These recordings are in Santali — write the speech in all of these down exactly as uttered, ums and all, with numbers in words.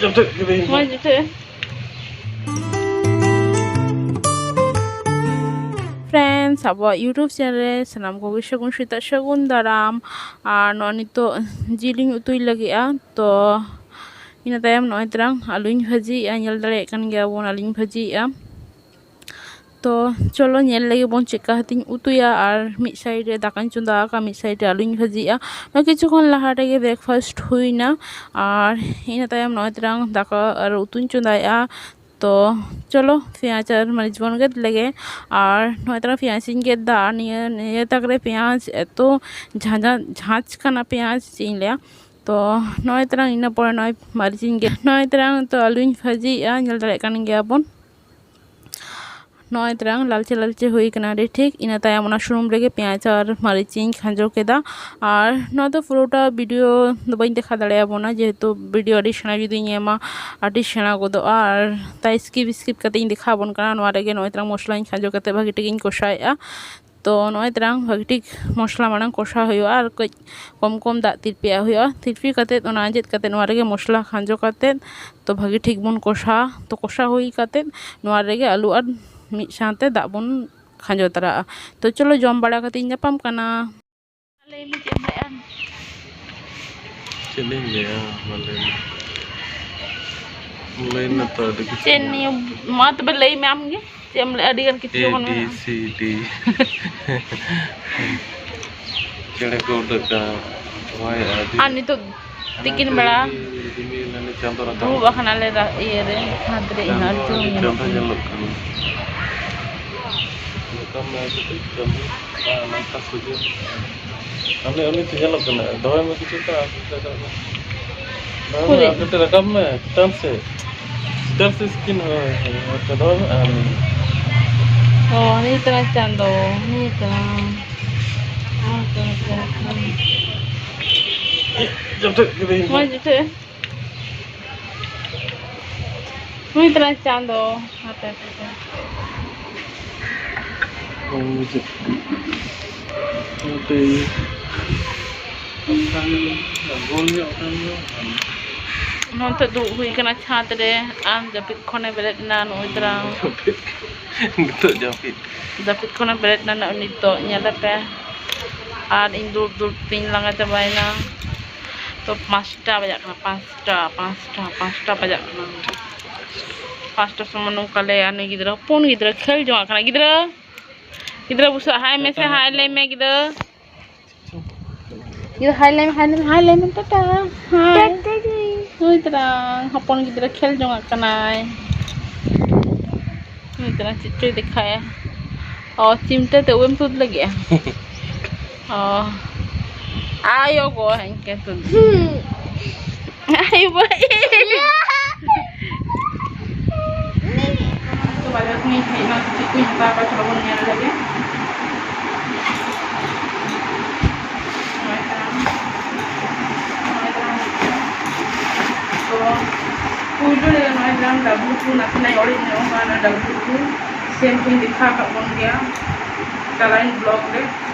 ᱡᱚᱴᱮᱫ ᱠᱤᱫᱟᱹᱧ᱾ ᱢᱚᱡᱽ ᱡᱚᱴᱮᱫ᱾ Friends, ᱟᱵᱚᱣᱟᱜ YouTube channel ᱨᱮ ᱥᱟᱱᱟᱢ ᱠᱚᱜᱮ ᱥᱟᱹᱜᱩᱱ ᱥᱮᱛᱟᱜ, ᱥᱟᱹᱜᱩᱱ ᱫᱟᱨᱟᱢ᱾ ᱟᱨ ᱱᱚᱜᱼᱚᱭ ᱱᱤᱛᱚᱜ ᱡᱤᱞ ᱤᱧ ᱩᱛᱩᱭ ᱞᱟᱹᱜᱤᱫᱼᱟ᱾ ᱛᱚ ᱤᱱᱟᱹ ᱛᱟᱭᱚᱢ ᱱᱚᱜᱼᱚᱭ ᱛᱟᱨᱟᱝ ᱟᱹᱞᱩᱧ ᱵᱷᱟᱹᱡᱤᱭᱮᱫᱼᱟ, ᱧᱮᱞ ᱫᱟᱲᱮᱭᱟᱜ ᱠᱟᱱ ᱜᱮᱭᱟ ᱵᱚᱱ ᱟᱹᱞᱩᱧ ᱵᱷᱟᱹᱡᱤᱭᱮᱫᱼᱟ᱾ ᱛᱚ ᱪᱚᱞᱚ ᱧᱮᱞ ᱞᱮᱜᱮ ᱵᱚᱱ ᱪᱮᱫᱠᱟ ᱠᱟᱛᱮᱧ ᱩᱛᱩᱭᱟ᱾ ᱟᱨ ᱢᱤᱫ side ᱨᱮ ᱫᱟᱠᱟᱧ ᱪᱚᱸᱫᱟ ᱟᱠᱟᱫᱼᱟ, ᱢᱤᱫ side ᱨᱮ ᱟᱹᱞᱩᱧ ᱵᱷᱟᱹᱡᱤᱭᱮᱫᱼᱟ᱾ ᱱᱚᱜᱼᱚᱭ ᱠᱤᱪᱷᱩ ᱠᱷᱚᱱ ᱞᱟᱦᱟ ᱨᱮᱜᱮ breakfast ᱦᱩᱭᱱᱟ᱾ ᱟᱨ ᱤᱱᱟᱹ ᱛᱟᱭᱚᱢ ᱱᱚᱜᱼᱚᱭ ᱛᱟᱨᱟᱝ ᱫᱟᱠᱟ ᱟᱨ ᱩᱛᱩᱧ ᱪᱚᱸᱫᱟᱭᱮᱫᱼᱟ᱾ ᱛᱚ ᱪᱚᱞᱚ ᱯᱮᱸᱭᱟᱡᱽ ᱟᱨ ᱢᱟᱹᱨᱤᱪ ᱵᱚᱱ ᱜᱮᱫ ᱞᱮᱜᱮ᱾ ᱟᱨ ᱱᱚᱜᱼᱚᱭ ᱛᱟᱨᱟᱝ ᱯᱮᱸᱭᱟᱡᱽ ᱤᱧ ᱜᱮᱫ ᱮᱫᱟ᱾ ᱟᱨ ᱱᱤᱭᱟᱹ, ᱱᱤᱭᱟᱹ ᱛᱟᱠ ᱨᱮ ᱯᱮᱸᱭᱟᱡᱽ ᱮᱛᱚ ᱡᱷᱟᱸᱡᱟ, ᱡᱷᱟᱸᱡ ᱠᱟᱱᱟ ᱯᱮᱸᱭᱟᱡᱽ, ᱪᱮᱫ ᱤᱧ ᱞᱟᱹᱭᱟ᱾ ᱛᱚ ᱱᱚᱜᱼᱚᱭ ᱛᱟᱨᱟᱝ ᱤᱱᱟᱹ ᱯᱚᱨᱮ ᱱᱚᱜᱼᱚᱭ ᱢᱟᱹᱨᱤᱪ ᱤᱧ ᱜᱮᱫ, ᱱᱚᱜᱼᱚᱭ ᱛᱟᱨᱟᱝ ᱛᱚ ᱟᱹᱞᱩᱧ ᱵᱷᱟᱹᱡᱤᱭᱮᱫᱼᱟ, ᱧᱮᱞ ᱫᱟᱲᱮᱭᱟᱜ ᱠᱟᱱ ᱜᱮᱭᱟ ᱵᱚᱱ᱾ ᱱᱚᱜᱼᱚᱭ ᱛᱟᱨᱟᱝ ᱞᱟᱞᱪᱮ ᱞᱟᱞᱪᱮ ᱦᱩᱭ ᱠᱟᱱᱟ ᱟᱹᱰᱤ ᱴᱷᱤᱠ᱾ ᱤᱱᱟᱹ ᱛᱟᱭᱚᱢ ᱚᱱᱟ ᱥᱩᱱᱩᱢ ᱨᱮᱜᱮ ᱯᱮᱸᱭᱟᱡᱽ ᱟᱨ ᱢᱟᱹᱨᱤᱪ ᱤᱧ ᱠᱷᱟᱸᱡᱚ ᱠᱮᱫᱟ᱾ ᱟᱨ ᱱᱚᱣᱟ ᱫᱚ ᱯᱩᱨᱟᱹᱴᱟ video ᱫᱚ ᱵᱟᱹᱧ ᱫᱮᱠᱷᱟᱣ ᱫᱟᱲᱮᱭᱟᱵᱚᱱᱟ, ᱡᱮᱦᱮᱛᱩ video ᱟᱹᱰᱤ ᱥᱮᱬᱟ ᱡᱩᱫᱤᱧ ᱮᱢᱟ, ᱟᱹᱰᱤ ᱥᱮᱬᱟ ᱜᱚᱫᱚᱜᱼᱟ᱾ ᱟᱨ ᱛᱟᱭ skip skip ᱠᱟᱛᱮ ᱤᱧ ᱫᱮᱠᱷᱟᱣ ᱟᱵᱚᱱ ᱠᱟᱱᱟ᱾ ᱱᱚᱣᱟ ᱨᱮᱜᱮ ᱱᱚᱜᱼᱚᱭ ᱛᱟᱨᱟᱝ ᱢᱚᱥᱞᱟᱧ ᱠᱷᱟᱸᱡᱚ ᱠᱟᱛᱮ ᱵᱷᱟᱹᱜᱤ ᱴᱷᱤᱠ ᱤᱧ ᱠᱚᱥᱟᱣᱮᱫᱼᱟ᱾ ᱛᱚ ᱱᱚᱜᱼᱚᱭ ᱛᱟᱨᱟᱝ ᱵᱷᱟᱹᱜᱤ ᱴᱷᱤᱠ ᱢᱚᱥᱞᱟ ᱢᱟᱲᱟᱝ ᱠᱚᱥᱟᱣ ᱦᱩᱭᱩᱜᱼᱟ᱾ ᱟᱨ ᱠᱟᱹᱡ ᱠᱚᱢ ᱠᱚᱢ ᱫᱟᱜ ᱛᱤᱨᱯᱤᱭᱟᱜ ᱦᱩᱭᱩᱜᱼᱟ᱾ ᱛᱤᱨᱯᱤ ᱠᱟᱛᱮᱫ ᱚᱱᱟ ᱟᱸᱡᱮᱫ ᱠᱟᱛᱮᱫ ᱱᱚᱣᱟ ᱨᱮᱜᱮ ᱢᱚᱥᱞᱟ ᱠᱷᱟᱸᱡᱚ ᱠᱟᱛᱮᱫ ᱛᱚ ᱵᱷᱟᱹᱜᱤ ᱴᱷᱤᱠ ᱵᱚᱱ ᱠᱚᱥᱟᱣᱟ᱾ ᱛᱚ ᱠᱚᱥᱟᱣ ᱦᱩᱭ ᱠᱟᱛᱮᱫ ᱱᱚᱣᱟ ᱨᱮᱜᱮ ᱟᱹᱞᱩ ᱟᱨ ᱢᱤᱫ ᱥᱟᱶᱛᱮ ᱫᱟᱜ ᱵᱚᱱ ᱠᱷᱟᱸᱡᱚ ᱛᱟᱨᱟᱜᱼᱟ᱾ ᱛᱚ ᱪᱚᱞᱚ ᱡᱚᱢ ᱵᱟᱲᱟ ᱠᱟᱛᱮ ᱤᱧ ᱧᱟᱯᱟᱢ ᱠᱟᱱᱟ᱾ ᱞᱟᱹᱭ ᱢᱮ ᱪᱮᱫ ᱮᱢ ᱞᱟᱹᱭᱟ? ᱪᱮᱫ ᱤᱧ ᱞᱟᱹᱭᱟ? ᱢᱟ ᱞᱟᱹᱭ ᱢᱮ᱾ ᱞᱟᱹᱭ ᱢᱮ ᱛᱚ, ᱟᱹᱰᱤ ᱠᱤᱪᱷᱩ ᱪᱮᱫ ᱢᱮᱱᱟᱜᱼᱟ᱾ ᱱᱤᱭᱟᱹ? ᱢᱟ ᱛᱚᱵᱮ ᱞᱟᱹᱭ ᱢᱮ ᱟᱢ ᱜᱮ, ᱪᱮᱫ ᱮᱢ ᱞᱟᱹᱭᱟ? ᱟᱹᱰᱤ ᱜᱟᱱ ᱠᱤᱪᱷᱩ A, ᱵᱚᱱ B, ᱢᱮᱱᱟᱜᱼᱟ᱾ C, D᱾ ᱪᱮᱬᱮ ᱠᱚ ᱩᱰᱟᱹᱜ ᱠᱟᱱᱟ, ᱦᱚᱭᱮᱜᱼᱟ, ᱟᱹᱰᱤ ᱟᱨ ᱱᱤᱛᱚᱜ ᱛᱤᱠᱤᱱ ᱵᱮᱲᱟ ᱨᱤᱢᱤᱞ, ᱨᱤᱢᱤᱞ, ᱪᱟᱸᱫᱚ ᱨᱟᱠᱟᱵ ᱫᱩᱲᱩᱵ ᱠᱟᱱᱟ᱾ ᱟᱠᱟᱱᱟᱞᱮ ᱨᱟ-, ᱤᱭᱟᱹ ᱨᱮ, ᱪᱷᱟᱸᱫᱽ ᱨᱮ, ᱪᱟᱸᱫᱚ, ᱟᱹᱰᱤ ᱪᱚᱨᱚᱠ ᱪᱟᱸᱫᱚ ᱧᱮᱞᱚᱜ ᱧᱮᱞᱚᱜ ᱠᱟᱱᱟ᱾ ᱱᱚᱝᱠᱟ ᱢᱮ ᱠᱟᱹᱴᱤᱡ ᱪᱟᱸᱫᱚ, ᱟᱨ ᱱᱚᱝᱠᱟ ᱥᱩᱡᱚᱜ᱾ ᱦᱟᱱᱮ ᱩᱱᱤ ᱴᱷᱮᱱ ᱧᱮᱞᱚᱜ ᱠᱟᱱᱟ, ᱫᱚᱦᱚᱭ ᱢᱮ ᱠᱤᱪᱷᱩ ᱴᱟ, ᱟᱨ ᱢᱤᱫᱴᱮᱱ ᱨᱟᱠᱟᱵ ᱢᱮ᱾ ᱫᱚᱦᱚᱭ ᱢᱮ, ᱩᱠᱩᱨᱤᱡ? ᱟᱨ ᱢᱤᱫᱴᱮᱱ ᱨᱟᱠᱟᱵ ᱢᱮ, ᱪᱮᱛᱟᱱ ᱥᱮᱫ᱾ ᱪᱮᱛᱟᱱ ᱥᱮᱫ ᱥᱠᱤᱱ, ᱦᱳᱭ, ᱦᱳᱭ, ᱟᱪᱪᱷᱟ, ᱫᱚᱦᱚᱭ ᱢᱮ, ᱟᱨ ᱢᱤᱫ᱾ ᱚ, ᱦᱟᱹᱱᱤ ᱠᱟᱱᱟᱭ ᱪᱟᱸᱫᱚ, ᱦᱟᱹᱱᱤ ᱠᱟᱱᱟ᱾ ᱦᱟᱹᱱᱤ ᱠᱟᱱᱟ ᱪᱟᱸᱫᱚ᱾ ᱡᱚᱴᱮᱫ ᱠᱤᱫᱟᱹᱧ᱾ ᱢᱚᱡᱽ ᱡᱚᱴᱮᱫ᱾ ᱱᱩᱭ ᱛᱟᱞᱟᱝ ᱪᱟᱸᱫᱚ᱾ ᱦᱟᱯᱮ, ᱦᱟᱯᱮ, ᱦᱟᱯᱮ᱾ ᱵᱟᱝ ᱵᱩᱡᱷᱟᱹᱜ ᱠᱟᱱᱟ᱾ ᱱᱚᱛᱮ ᱜᱳᱞ ᱧᱚᱜ ᱠᱟᱱ ᱫᱚ᱾ ᱱᱚᱱᱛᱮ ᱫᱩᱲᱩᱵ ᱦᱩᱭ ᱠᱟᱱᱟ ᱪᱷᱟᱸᱫᱽ ᱨᱮ, ᱟᱨ ᱡᱟᱹᱯᱤᱫ ᱠᱷᱚᱱᱮ ᱵᱮᱨᱮᱫ ᱮᱱᱟ ᱱᱩᱭ ᱛᱟᱨᱟᱝ᱾ ᱱᱤᱛᱚᱜ ᱡᱟᱹᱯᱤᱫ᱾ ᱡᱟᱹᱯᱤᱫ ᱠᱷᱚᱱᱮ ᱵᱮᱨᱮᱫ ᱮᱱᱟ ᱱᱤᱛᱚᱜ, ᱧᱮᱞᱮ ᱯᱮ᱾ ᱟᱨ ᱤᱧ ᱫᱩᱲᱩᱵ ᱫᱩᱲᱩᱵ ᱛᱤᱧ ᱞᱟᱸᱜᱟ ᱪᱟᱵᱟᱭᱮᱱᱟ᱾ ᱛᱚ ᱯᱟᱸᱪᱴᱟ ᱵᱟᱡᱟᱜ ᱠᱟᱱᱟ, ᱯᱟᱸᱪᱴᱟ, ᱯᱟᱸᱪᱴᱟ, ᱯᱟᱸᱪᱴᱟ ᱵᱟᱡᱟᱜ ᱠᱟᱱᱟ᱾ ᱯᱟᱸᱪᱴᱟ ᱥᱚᱢᱚᱭ ᱱᱚᱝᱠᱟ ᱞᱮ, ᱟᱨ ᱱᱩᱭ ᱜᱤᱫᱽᱨᱟᱹ, ᱦᱚᱯᱚᱱ ᱜᱤᱫᱽᱨᱟᱹ ᱠᱷᱮᱞ ᱡᱚᱝᱟᱜ ᱠᱟᱱᱟ᱾ ᱜᱤᱫᱽᱨᱟᱹ, ᱜᱤᱫᱽᱨᱟᱹ ᱵᱩᱥᱟᱹᱜ, ᱦᱟᱭ ᱢᱮᱥᱮ, ᱦᱟᱭ ᱞᱟᱹᱭ ᱢᱮ ᱜᱤᱫᱽᱨᱟᱹ᱾ ᱤᱭᱟᱹ ᱦᱟᱭ ᱞᱟᱹᱭ ᱢᱮ, ᱦᱟᱭ ᱞᱟᱹᱭ ᱢᱮ, ᱦᱟᱭ ᱞᱟᱹᱭ ᱢᱮ, ᱴᱟᱴᱟ᱾ ᱦᱟᱭ᱾ ᱴᱟᱴᱟ ᱫᱤ᱾ ᱱᱩᱭ ᱛᱟᱨᱟᱝ ᱦᱚᱯᱚᱱ ᱜᱤᱫᱽᱨᱟᱹ ᱠᱷᱮᱞ ᱡᱚᱝᱟᱜ ᱠᱟᱱᱟᱭ᱾ ᱱᱩᱭ ᱛᱟᱨᱟᱝ ᱪᱮᱫ ᱪᱚᱭ ᱫᱮᱠᱷᱟᱭᱟ᱾ ᱚ, ᱪᱤᱢᱴᱟᱹ ᱛᱮ ᱩᱵ ᱮᱢ ᱛᱩᱫ ᱞᱟᱹᱜᱤᱫᱼᱟ? ᱚ᱾ ᱟᱭᱳ ᱜᱚ, ᱤᱱᱠᱟᱹ ᱛᱩᱫ᱾ ᱦᱩᱸ᱾ ᱟᱭᱳ ᱵᱟᱵᱟ᱾ ᱛᱚ, ᱵᱟᱡᱟᱨ ᱠᱷᱚᱱᱤᱧ ᱦᱮᱡ ᱮᱱᱟ, ᱪᱮᱫ ᱠᱚᱧ ᱦᱟᱛᱟᱣ ᱠᱟᱫᱟ, ᱪᱚᱞᱚ ᱵᱚᱱ ᱧᱮᱞ ᱞᱮᱜᱮ᱾ ᱱᱚᱜᱼᱚᱭ ᱛᱟᱨᱟᱝ, ᱱᱚᱜᱼᱚᱭ ᱛᱟᱨᱟᱝ ᱦᱮᱡ ᱠᱟᱱᱟ᱾ ᱛᱚ, ᱯᱩᱭᱞᱩ ᱨᱮ ᱱᱚᱜᱼᱚᱭ ᱛᱟᱨᱟᱝ ᱰᱟᱵᱞᱩ ᱴᱩ ᱱᱟᱥᱮᱱᱟᱜ ᱤᱧ ᱚᱲᱮᱡ ᱧᱚᱜ ᱠᱟᱱᱟ, ᱰᱟᱵᱞᱩ ᱴᱩ ᱥᱮᱢ ᱠᱚᱧ ᱫᱮᱠᱷᱟᱣ ᱠᱟᱜ ᱵᱚᱱ ᱜᱮᱭᱟ ᱪᱟᱞᱟᱣᱮᱱ ᱵᱞᱚᱜ ᱨᱮ᱾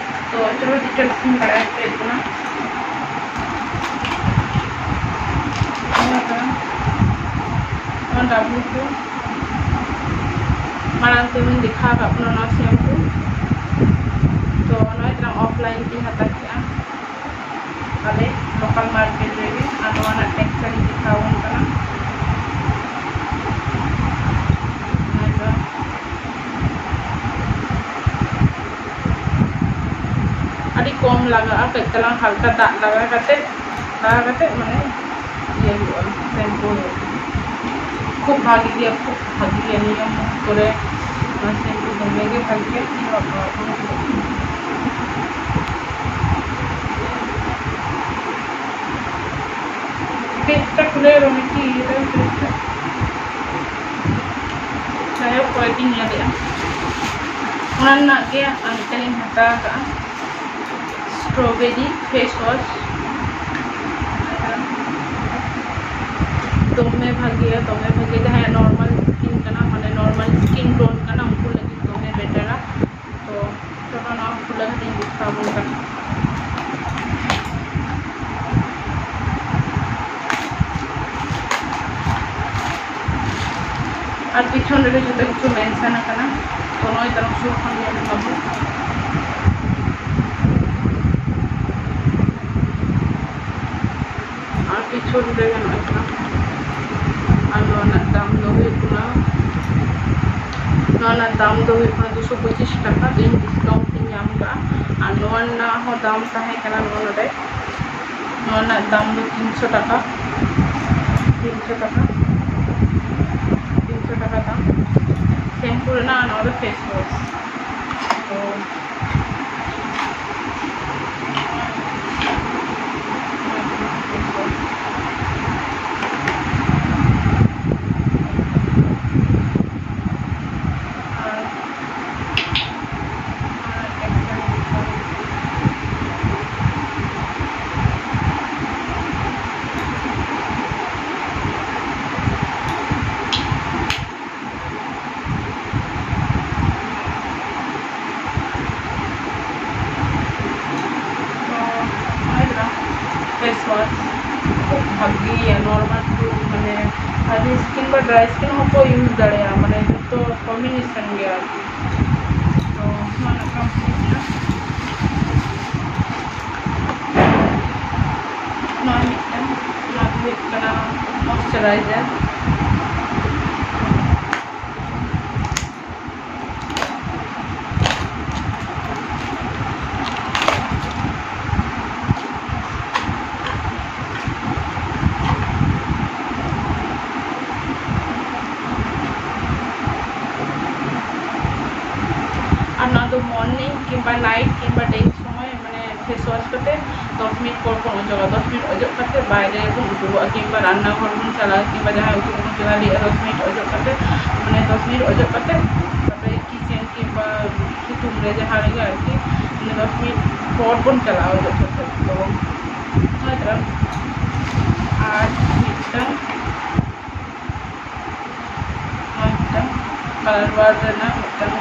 ᱛᱚ, ᱪᱚᱞᱚ ᱰᱤᱴᱮᱞᱥ ᱤᱧ ᱵᱟᱲᱟᱭ ᱦᱚᱪᱚᱭᱮᱫ ᱵᱚᱱᱟ᱾ ᱱᱚᱣᱟ ᱫᱚ, ᱱᱚᱣᱟ ᱰᱟᱵᱞᱩ ᱴᱩ ᱢᱟᱲᱟᱝ ᱛᱮᱦᱚᱧ ᱫᱮᱠᱷᱟᱣ ᱟᱠᱟᱫ ᱵᱚᱱᱟ, ᱱᱚᱣᱟ ᱥᱮᱢᱯᱩ᱾ ᱛᱚ, ᱱᱚᱣᱟ ᱫᱚ ᱚᱯᱷᱞᱟᱭᱤᱱ ᱛᱤᱧ ᱦᱟᱛᱟᱣ ᱠᱮᱫᱼᱟ, ᱟᱞᱮ ᱞᱳᱠᱟᱞ ᱢᱟᱨᱠᱮᱴ ᱨᱮᱜᱮ᱾ ᱟᱨ ᱱᱚᱣᱟ ᱨᱮᱱᱟᱜ ᱴᱮᱠᱥᱪᱟᱨ ᱤᱧ ᱫᱮᱠᱷᱟᱣ ᱟᱵᱚᱱ ᱠᱟᱱᱟ᱾ ᱱᱚᱣᱟ ᱫᱚ ᱟᱹᱰᱤ ᱠᱚᱢ ᱞᱟᱜᱟᱜᱼᱟ, ᱠᱟᱹᱡ ᱛᱟᱞᱟᱝ ᱦᱟᱞᱠᱟ ᱫᱟᱜ ᱞᱟᱜᱟᱣ ᱠᱟᱛᱮ, ᱞᱟᱜᱟᱣ ᱠᱟᱛᱮ ᱢᱟᱱᱮ ᱤᱭᱟᱹ ᱦᱩᱭᱩᱜᱼᱟ, ᱥᱮᱢᱯᱩ ᱦᱩᱭᱩᱜᱼᱟ᱾ ᱠᱷᱩᱵ ᱵᱷᱟᱜᱮ ᱜᱮᱭᱟ, ᱠᱷᱩᱵ ᱵᱷᱟᱜᱮ ᱜᱮᱭᱟ ᱱᱤᱭᱟᱹ ᱢᱩᱦᱩᱨᱛᱚ ᱨᱮ ᱱᱚᱣᱟ ᱥᱮᱢᱯᱩ ᱫᱚᱢᱮ ᱜᱮ ᱵᱷᱟᱜᱮᱭᱟ᱾ ᱯᱮᱡᱽᱴᱟ ᱠᱷᱩᱞᱟᱹᱣ ᱨᱮ ᱢᱤᱫᱴᱤᱡ ᱤᱭᱟᱹ ᱨᱮ ᱯᱮᱡᱽᱴᱟ᱾ ᱡᱟᱭᱦᱳᱠ, ᱠᱚᱭᱮᱠ ᱫᱤᱱ ᱧᱮᱞᱮᱜᱼᱟ, ᱚᱱᱟ ᱨᱮᱱᱟᱜ ᱜᱮ ᱟᱨ ᱢᱤᱫᱴᱮᱱ ᱤᱧ ᱦᱟᱛᱟᱣ ᱟᱠᱟᱫᱼᱟ, strawberry face wash᱾ ᱫᱚᱢᱮ ᱵᱷᱟᱜᱮᱭᱟ, ᱫᱚᱢᱮ ᱵᱷᱟᱜᱮ᱾ ᱡᱟᱦᱟᱸᱭᱟᱜ normal skin ᱠᱟᱱᱟ, ᱢᱟᱱᱮ normal skin tone ᱠᱟᱱᱟ, ᱩᱱᱠᱩ ᱞᱟᱹᱜᱤᱫ ᱫᱚᱢᱮ ᱵᱮᱴᱟᱨᱟ᱾ ᱛᱚ ᱪᱚᱞᱚ, ᱱᱚᱣᱟ ᱠᱷᱩᱞᱟᱹᱣ ᱠᱟᱛᱮᱧ ᱫᱮᱠᱷᱟᱣ ᱟᱵᱚᱱ ᱠᱟᱱᱟ᱾ ᱟᱨ ᱯᱤᱪᱷᱚᱱ ᱨᱮᱜᱮ ᱡᱚᱛᱚ ᱠᱤᱪᱷᱩ mention ᱟᱠᱟᱱᱟ, ᱛᱚ ᱱᱚᱜᱼᱚᱭ ᱛᱟᱨᱟᱝ ᱥᱩᱨ ᱠᱷᱚᱱ ᱧᱮᱞ ᱢᱟᱵᱚᱱ᱾ ᱟᱨ ᱯᱤᱪᱷᱚᱱ ᱨᱮ ᱜᱟᱱᱚᱜ ᱠᱟᱱᱟ᱾ ᱟᱨ ᱱᱚᱣᱟ ᱨᱮᱱᱟᱜ ᱫᱟᱢ ᱫᱚ ᱦᱩᱭᱩᱜ ᱠᱟᱱᱟ, ᱱᱚᱣᱟ ᱨᱮᱱᱟᱜ ᱫᱟᱢ ᱫᱚ ᱦᱩᱭᱩᱜ ᱠᱟᱱᱟ ᱫᱩᱥᱚ ᱯᱚᱸᱪᱤᱥ ᱴᱟᱠᱟ᱾ ᱤᱧ discount ᱤᱧ ᱧᱟᱢ ᱠᱟᱜᱼᱟ᱾ ᱟᱨ ᱱᱚᱣᱟ ᱨᱮᱱᱟᱜ ᱦᱚᱸ ᱫᱟᱢ ᱛᱟᱦᱮᱸ ᱠᱟᱱᱟ ᱱᱚᱣᱟ ᱱᱚᱰᱮ, ᱱᱚᱣᱟ ᱨᱮᱱᱟᱜ ᱫᱟᱢ ᱫᱚ ᱛᱤᱱᱥᱚ ᱴᱟᱠᱟ, ᱛᱤᱱᱥᱚ ᱴᱟᱠᱟ, ᱛᱤᱱᱥᱚ ᱴᱟᱠᱟ ᱫᱟᱢ᱾ ᱥᱮᱢᱯᱩ ᱨᱮᱱᱟᱜ ᱱᱚᱣᱟ ᱫᱚ face wash᱾ ᱛᱚ ᱛᱚ ᱱᱚᱜᱼᱚᱭ ᱫᱚ face wash ᱠᱷᱩᱵ ᱵᱷᱟᱜᱮᱭᱟ, normal to ᱢᱟᱱᱮ ᱟᱭᱞᱤ skin ᱵᱟ dry skin ᱦᱚᱸᱠᱚ use ᱫᱟᱲᱮᱭᱟᱜᱼᱟ, ᱢᱟᱱᱮ ᱡᱚᱛᱚ combination ᱜᱮ ᱟᱨᱠᱤ᱾ ᱛᱚ ᱱᱚᱣᱟ ᱨᱮᱱᱟᱜ company ᱠᱟᱱᱟ᱾ ᱱᱚᱣᱟ ᱢᱤᱫᱴᱟᱝ, ᱱᱚᱣᱟ ᱫᱚ ᱦᱩᱭᱩᱜ ᱠᱟᱱᱟ moisturizer᱾ ᱟᱨ ᱱᱚᱣᱟ ᱫᱚ morning ᱠᱤᱝᱵᱟ night ᱠᱤᱝᱵᱟ day ᱥᱚᱢᱚᱭ ᱢᱟᱱᱮ face wash ᱠᱟᱛᱮ ᱫᱚᱥ ᱢᱤᱱᱤᱴ ᱯᱚᱨ ᱵᱚᱱ ᱚᱡᱚᱜᱟ᱾ ᱫᱚᱥ ᱢᱤᱱᱤᱴ ᱚᱡᱚᱜ ᱠᱟᱛᱮ ᱵᱟᱭᱨᱮ ᱵᱚᱱ ᱩᱰᱩᱠᱚᱜᱼᱟ, ᱠᱤᱝᱵᱟ ᱨᱟᱱᱱᱟ ᱜᱷᱚᱨ ᱵᱚᱱ ᱪᱟᱞᱟᱜᱼᱟ, ᱠᱤᱝᱵᱟ ᱡᱟᱦᱟᱸᱭ ᱩᱛᱩ ᱠᱚᱵᱚᱱ ᱪᱚᱸᱫᱟ ᱞᱟᱹᱜᱤᱫ ᱫᱚᱥ ᱢᱤᱱᱤᱴ ᱚᱡᱚᱜ ᱠᱟᱛᱮ, ᱢᱟᱱᱮ ᱫᱚᱥ ᱢᱤᱱᱤᱴ ᱚᱡᱚᱜ ᱠᱟᱛᱮ ᱛᱟᱨᱯᱚᱨᱮ kitchen ᱠᱤᱝᱵᱟ ᱥᱤᱛᱩᱝ ᱨᱮ ᱡᱟᱦᱟᱸ ᱨᱮᱜᱮ ᱟᱨᱠᱤ, ᱢᱟᱱᱮ ᱫᱚᱥ ᱢᱤᱱᱤᱴ ᱯᱚᱨ ᱵᱚᱱ ᱪᱟᱞᱟᱜᱼᱟ ᱚᱡᱚᱜ ᱠᱟᱛᱮ᱾ ᱛᱚ ᱦᱳᱭ ᱛᱚ᱾ ᱟᱨ ᱢᱤᱫᱴᱟᱝ ᱱᱚᱣᱟ ᱢᱤᱫᱴᱟᱝ color bar ᱨᱮᱱᱟᱜ ᱢᱤᱫᱴᱟᱝ,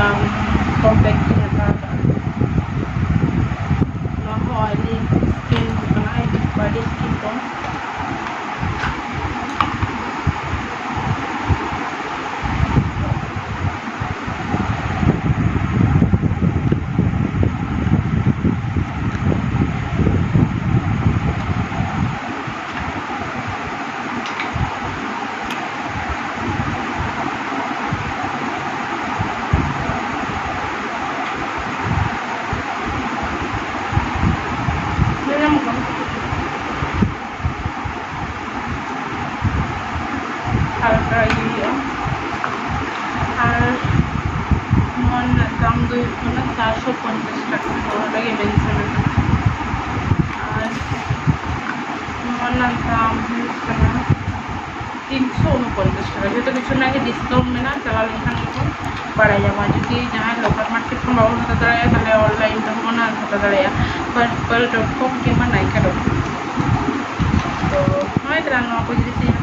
ᱟᱢ, compact ᱤᱧ ᱦᱟᱛᱟᱣ ᱠᱟᱜᱼᱟ᱾ ᱱᱚᱣᱟ ᱦᱚᱸ oily skin ᱠᱟᱱᱟ, body skin ᱠᱚ᱾ ᱤᱫᱤ ᱦᱩᱭᱩᱜᱼᱟ᱾ ᱟᱨ ᱱᱚᱣᱟ ᱨᱮᱱᱟᱜ ᱫᱟᱢ ᱫᱚ ᱦᱩᱭᱩᱜ ᱠᱟᱱᱟ ᱪᱟᱨᱥᱚ ᱯᱚᱧᱪᱟᱥ ᱴᱟᱠᱟ, ᱱᱚᱣᱟ ᱨᱮᱜᱮ ᱢᱮᱱᱥᱚᱱ ᱟᱠᱟᱱᱟ᱾ ᱟᱨ ᱱᱚᱣᱟ ᱨᱮᱱᱟᱜ ᱫᱟᱢ ᱦᱩᱭᱩᱜ ᱠᱟᱱᱟ ᱛᱤᱱᱥᱚ ᱩᱱᱯᱚᱧᱪᱟᱥ ᱴᱟᱠᱟ᱾ ᱡᱚᱛᱚ ᱠᱤᱪᱷᱩ ᱨᱮᱱᱟᱜ ᱜᱮ ᱰᱤᱥᱠᱟᱣᱩᱱᱴ ᱢᱮᱱᱟᱜᱼᱟ, ᱪᱟᱞᱟᱣ ᱞᱮᱱᱠᱷᱟᱱ ᱜᱮᱵᱚᱱ ᱵᱟᱲᱟᱭ ᱧᱟᱢᱟ᱾ ᱡᱩᱫᱤ ᱡᱟᱦᱟᱸᱭ ᱞᱳᱠᱟᱞ ᱢᱟᱨᱠᱮᱴ ᱠᱷᱚᱱ ᱵᱟᱵᱚᱱ ᱦᱟᱛᱟᱣ ᱫᱟᱲᱮᱭᱟᱜᱼᱟ, ᱛᱟᱦᱚᱞᱮ ᱚᱱᱞᱟᱭᱤᱱ ᱛᱮᱦᱚᱸ ᱵᱚᱱ ᱦᱟᱛᱟᱣ ᱫᱟᱲᱮᱭᱟᱜᱼᱟ, ᱯᱟᱨᱯᱚᱞ ᱰᱚᱴ ᱠᱚᱢ ᱠᱤᱝᱵᱟ ᱱᱟᱭᱠᱟ ᱰᱚᱴ ᱠᱚᱢ᱾ ᱛᱚ ᱱᱚᱜᱼᱚᱭ ᱛᱟᱨᱟ ᱱᱚᱣᱟ ᱠᱚ ᱡᱤᱱᱤᱥ ᱤᱧ